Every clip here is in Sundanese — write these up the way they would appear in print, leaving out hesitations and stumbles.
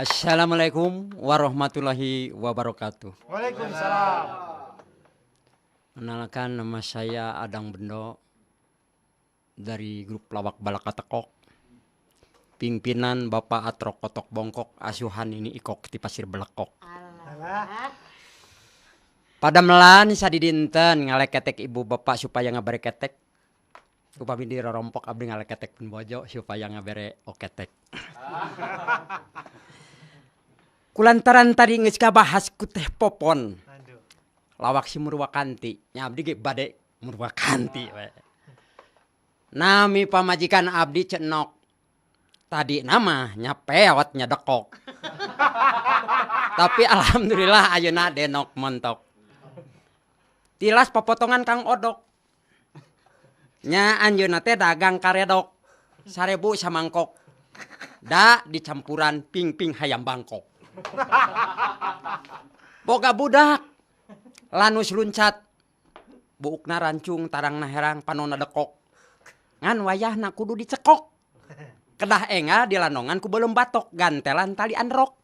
Assalamualaikum warahmatullahi wabarakatuh. Waalaikumsalam. Kenalkan, nama saya Adang Bendo dari grup Lawak Balakatekok. Pimpinan Bapak Atrok Kotok Bongkok, asuhan ini ikok di Pasir Belekok. Alah. Pada melan sadidinten ngaleketek ibu bapak supaya ngabere ketek. Upami dirorompok abdi ngaleketek pun bojo supaya ngabere oketek. Kulantaran tadi geus kabahas ku Teh Popon. Lawak si Murwakanti, nya abdi ge bade Murwakanti we. Nami pamajikan abdi cenok. Tadi nama nya peot nya dekok. Tapi alhamdulillah ayeuna denok montok. Tilas popotongan Kang Odok. Nya anjeunna teh dagang karedok. 1000 samangkok. Da dicampuran ping-ping hayam Bangkok. Boga budak lanus luncat. Buukna rancung tarangna herang panonna dekok. Ngan wayahna kudu dicekok. Kedah engal dilanongan ku belum batok gantelan tali androk.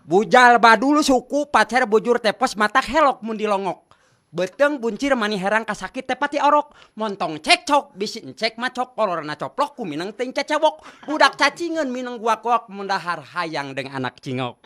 Bujal badul suku pacer bujur tepos matak helok mun dilongok. Beteng buncir mani herang kasakit tepati orok. Montong cekcok bisi encek macok kolorna coplok ku mineng ting cecewok. Budak cacingeun mineng gua koak mundahar hayang dengan anak cingok.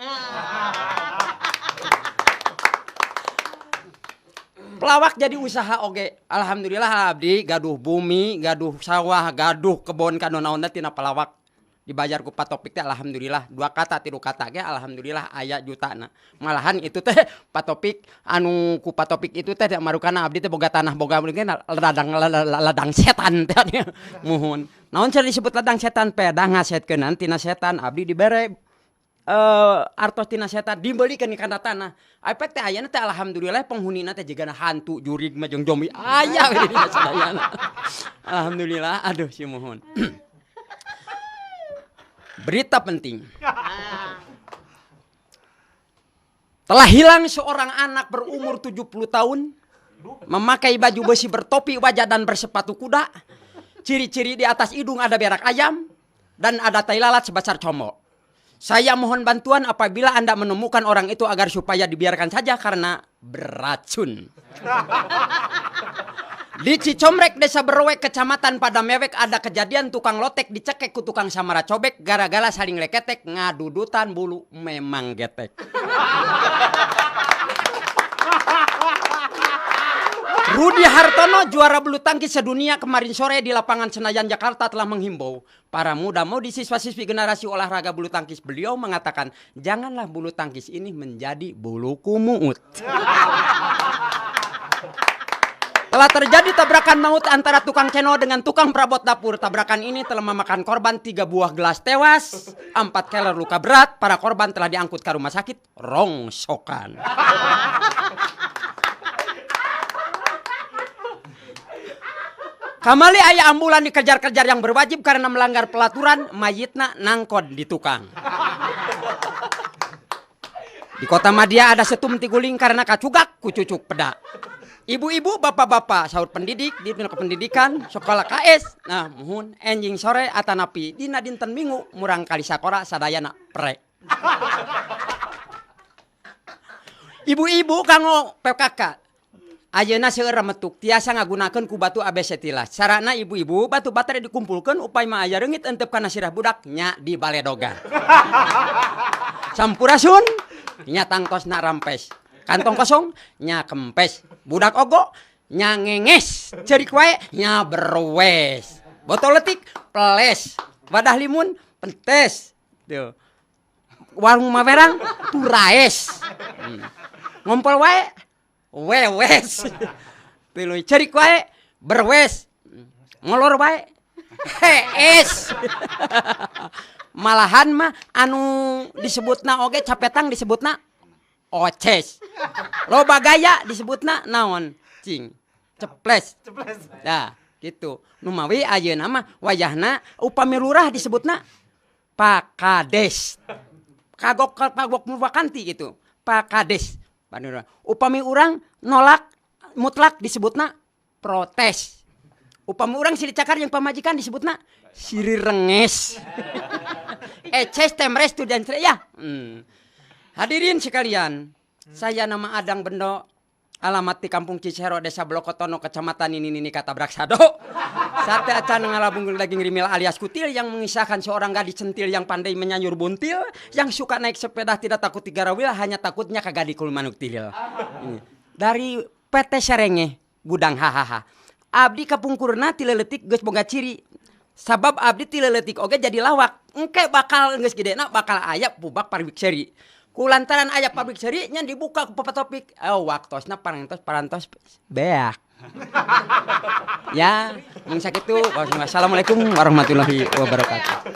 Pelawak jadi usaha oge. Alhamdulillah abdi gaduh bumi, gaduh sawah, gaduh kebon kanu naonna tina pelawak. Dibayar ku Pak Topik teh alhamdulillah 2 kata 3 kata ge alhamdulillah aya jutana. Malahan itu teh Pak Topik anu ku Pak Topik itu teh marukana abdi teh boga tanah boga mungkin ladang ladang setan teh muhun. Naon cenah disebut ladang setan pedah ngasetkeun tina setan abdi dibere artos tina setan dibelikeun kana tanah. Efek teh ayana teh alhamdulillah penghunina teh jigana hantu jurig mah jeung zombie aya we di sadayana. Alhamdulillah aduh si muhun. Berita penting. Telah hilang seorang anak berumur 70 tahun, memakai baju besi bertopi wajah dan bersepatu kuda. Ciri-ciri di atas hidung ada berak ayam dan ada tai lalat sebesar comok. Saya mohon bantuan apabila Anda menemukan orang itu agar supaya dibiarkan saja karena beracun. Di Cicomrek, Desa Berwek, Kecamatan Padamewek ada kejadian tukang lotek dicekek ku tukang samara cobek gara-gara saling leketek ngadudutan bulu memang getek. Rudi Hartono juara bulu tangkis sedunia kemarin sore di lapangan Senayan Jakarta telah menghimbau para muda-mudi siswa-siswi generasi olahraga bulu tangkis. Beliau mengatakan janganlah bulu tangkis ini menjadi bulu kumuut. Telah terjadi tabrakan maut antara tukang cendol dengan tukang perabot dapur. Tabrakan ini telah memakan korban 3 buah gelas tewas, 4 keler luka berat. Para korban telah diangkut ke rumah sakit rongsokan. Kamali ayah ambulan dikejar-kejar yang berwajib karena melanggar pelaturan, mayitna nangkon di tukang. Di kota Madia ada setum tiguling karena kacugak kucucuk peda. Ibu-ibu, bapak-bapak, sahur pendidik, di kependidikan, sekolah KS. Nah, muhun enjing sore atanapi dina dinten minggu murang kali sakora sadayana pre. Ibu-ibu kanggo PKK. Ayeuna seueur remetuk tiasa ngagunakeun ku batu ABC tilas. Carana ibu-ibu batu baterai dikumpulkeun upaya mah aya reungit entep kana sirah budak nya di baledogan. Sampurasun nya tangtosna rampes. Kantong kosong nya kempes. Budak ogo nya ngenges. Ceurik wae nya berwes. Botol letik peles. Wadah limun pentes. Tuh. Warung mawerang turaes. Ngompol wae wewes. Tilu cerik wae berwes. Ngolor wae hees. Malahan mah anu disebutna oge capetang disebutna oces. Loba gaya disebutna naon? Cing. Ceples. Ceples. Nah, gitu. Numawi ayeuna mah wayahna upami lurah disebutna Pakades. Kagok kagok Murwakanti gitu. Pakades. Upami urang nolak mutlak disebutna protes. Upami urang siri cakar yang pamajikan disebutna siri renges. Eces temres tu dan ya. Hadirin sekalian, saya nama Adang Bendo, alamat di Kampung Cicero, Desa Blokotono, Kecamatan ini kata Braksado. Sate acan ngalabung daging rimil alias kutil yang mengisahkan seorang gadis centil yang pandai menyayur buntil, yang suka naik sepeda tidak takut tiga rawil, hanya takutnya kagadikul manuk tilil. Ini. Dari PT Serenge, gudang hahaha. Abdi kapungkurna ti leutik geus boga ciri. Sabab abdi ti leutik oge jadi lawak. Engke bakal geus gedena bakal aya pubak pabrik seuri. Kulantaran aya pabrik seuri nya dibuka ku Papa Topik. Oh, waktosna parantos parantos beak. Ya, mung sakitu. Wassalamualaikum warahmatullahi wabarakatuh.